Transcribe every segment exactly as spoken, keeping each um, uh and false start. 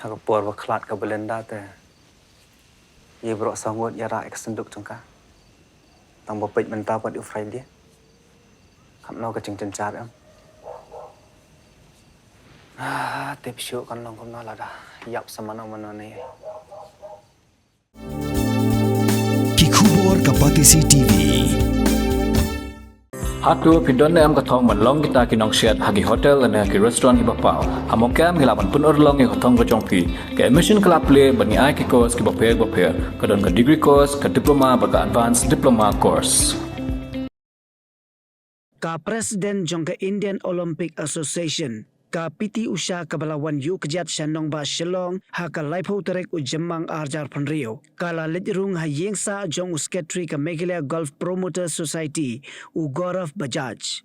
Ha ka por ba khlad ka Belinda te, ïa baroh saw ngut ïa rah ïa ka synduk jong ka. Tang ba peit mynta pat u Friday. Katno ka jingjynjar em. Ah, tip shuh kan long kumno lada ïap sa mano mano ne. Ki khubor ka Batesi T V. Hato phi don ne em ka thong ban long kita ki nongshet ha ki hotel ne ki restaurant kiba paw? Ha Mawkyrwat ngi lah ban pynurlong ïa ka thong ka jong phi. Ka admission ka la plie bad ngi ai ki course kiba pher bapher. Ka don ka degree course, ka diploma bad ka advanced diploma course. Ka President jong ka Indian Olympic Association, ka P T Usha, kaba la wan ïuh kjat sha nongbah Shillong ha ka laiphew tarik u Jymmang arhajar phew hynriew, ka la leit rung ha ïing sah jong u Secretary ka Meghalaya Golf Promoter Society, u Gaurav Bajaj.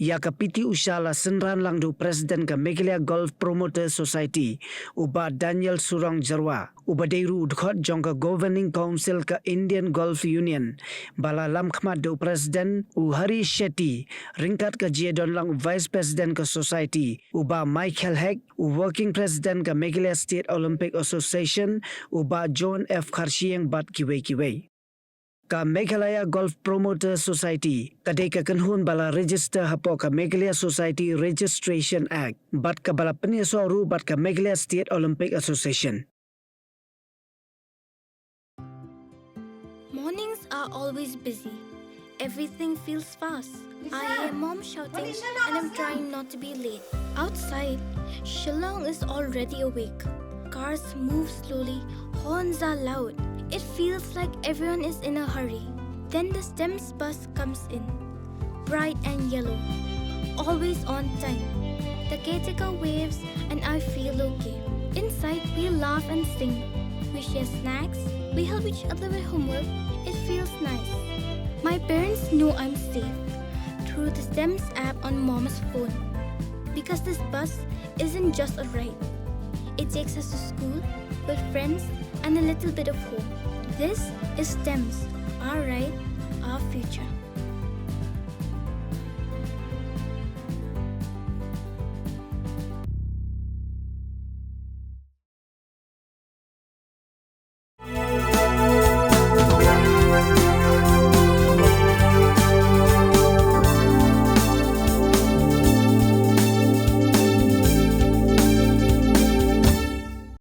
Ïa ka P T Usha la synran lang da u President ka Meghalaya Golf Promoter Society, u Bah Daniel Surong Jyrwa, uba dei ruh u dkhot jong ka Governing Council ka Indian Golf Union, ba la lam khmat da u President u Harish Shetty, ryngkat ka jingdon lang u Vice President ka Society, u Bah Michael Hek, u Working President ka Meghalaya State Olympic Association, u Bah John F Kharshiing bad kiwei kiwei. Ka Meghalaya Golf Promoter Society ka dei ka kynhun ba la register hapoh ka Meghalaya Society Registration Act bad kaba la pynïasoh ruh bad ka Meghalaya State Olympic Association. Mornings are always busy. Everything feels fast. I hear mom shouting and I'm trying not to be late. Outside, Shillong is already awake. Cars move slowly, horns are loud. It feels like everyone is in a hurry. Then the STEMS bus comes in, bright and yellow, always on time. The caretaker waves and I feel okay. Inside, we laugh and sing. We share snacks, we help each other with homework. It feels nice. My parents know I'm safe through the STEMS app on Mom's phone. Because this bus isn't just a ride, it takes us to school, with friends, and a little bit of home. This is STEMS, our ride,